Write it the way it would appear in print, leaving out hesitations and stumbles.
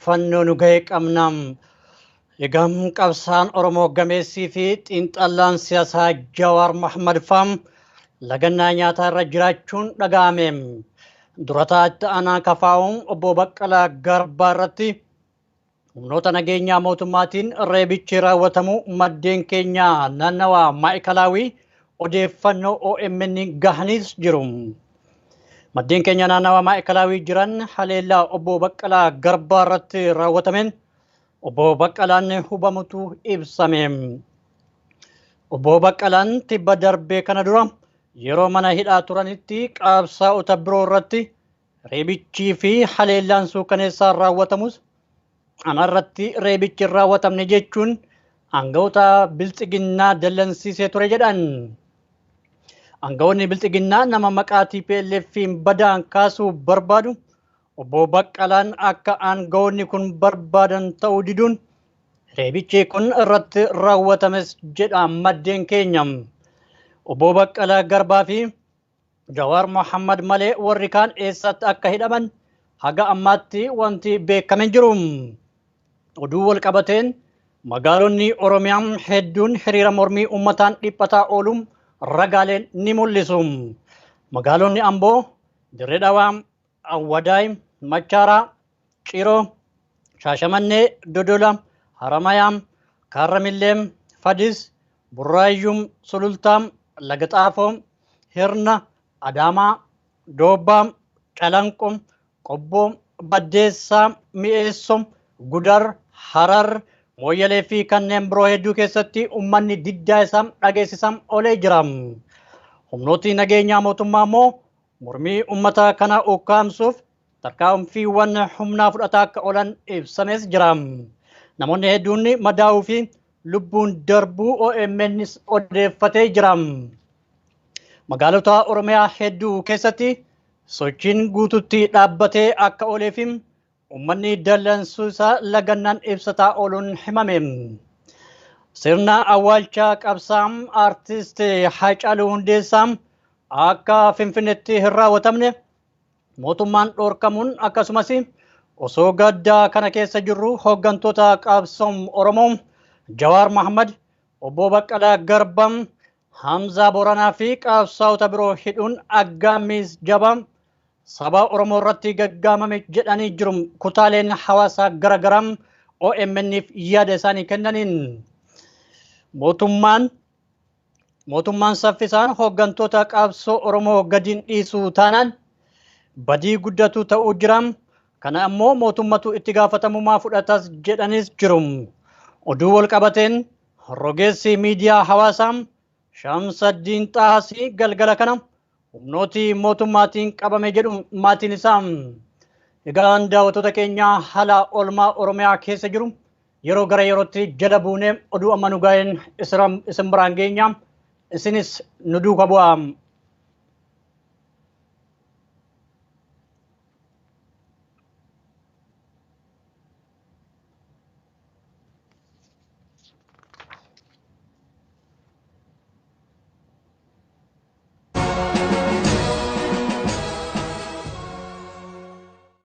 Odeeffannoo nu ga'e qabna. Egaa qabsaan Oromoo gameessii fi xiinxallaan siyaasaa Jawaar Mohammad Faam lagannaa nyaataa irra jiraachuun dhaga'ame. Durataa itti aanaa kafaa'uun obbo Baqqalaa Garbaa irratti humnoota nageenyaa mootummaatiin reebichi raawwatamu maddeen keenya naannawaa Maa'ikalaawii odeeffannoo OMN gahanis jiru. Maddeen keenya naannawaa Maa'ikalaawii jiran haleellaa obbo Baqqalaa Garbaa irratti raawwatameen obbo Baqqalaan hubamutu ibsame. Obbo Baqqalaan tibba darbee kana dura yeroo mana hidhaa turanitti qabsaa'ota biroo irratti reebichii fi haleellaan suukaneessaan raawwatamus anarratti reebichi hin raawwatamne jechuun aangawoota bilxiginnaa dallansiisee ture jedhan. Aangawoonni bilxiginnaa nama maqaa TPLF'n badaan kaasuu barbaadu obbo Baqqalaan akka aangawoonni kun barbaadan ta'uu diduun reebichi kun irratti raawwatames jedha maddeen keenya. Obbo Baqqalaa Garbaa fi Jawaar Mohammad malee warri kaan eessatti akka hidhaman haga ammaatti wanti beekame hin jiru. Oduu wal qabateen magaalonni Oromiyaa hedduun hiriira mormii uummataan dhiphataa ooluun ragaaleen ni mul'isu. Magaalonni Amboo, Dirree Dhawaa, Awwadaay, Machaaraa, Ciroo, Shaashamannee, Dodola, Haramayaa, Kaarramillee, Fadis, Burraayyuu, Sulultaa, Laga Xaafoo, Hirna, Adaamaa, Doobbaa, Calanqoo, Qobboo, Baddeessaa, Mi'eessoo, Gudar, Harar, Mooyyalee fi kanneen biroo hedduu keessatti uummanni diddaa isaa dhageessisaa oolee jira. Humnooti nageenyaa mootummaa immoo mormii uummata kana ukkaamsuuf tarkaanfiiwwan humnaa fudhataa akka oolan ibsamees jira. Namoonni hedduun madaa'uu fi lubbuun darbuu OMN odeeffatee jira. Magaalota Oromiyaa hedduu keessatti sochiin guututti dhaabbatee akka oolee fi uummanni dallansuu isaa lagannaan ibsataa ooluun himame. Sirna awwaalchaa qabsaa aartist Haacaaluu Hundeessaa akka Finfinneetti hin raawwatamne mootummaan dhorkamuun akkasumas osoo gaddaa kana keessa jirru hooggantoota qabsoo Oromoo Jawaar Mohammad, obbo Baqqalaa Garbaa, Hamzaa Boranaa fi qabsaa'ota biroo hidhuun aggaammis jabaa saba Oromoo irratti gaggaamame jedhanii jiru kutaaleen hawaasaa garaagaraa OMN'f yaada isaanii kennaniin. Mootummaan saffisaan hooggantoota qabsoo Oromoo gadiin dhiisuu taanaan badii guddatu ta'uu jira. Kana ammoo mootummatu itti gaafatamummaa fudhatas jedhanis jiru. Oduu wal qabateen rogeessi miidiyaa hawaasaa Shamsaddiin Xaasii galgala kana humnooti mootummaatiin qabame jedhu maatiin isaa. Egaan daawwattoota keenya haala oolmaa Oromiyaa keessa jiru yeroo gara yerootti jala buunee oduu amma nu ga'een isin biraan geenya. Isinis nu duuka bu'aa.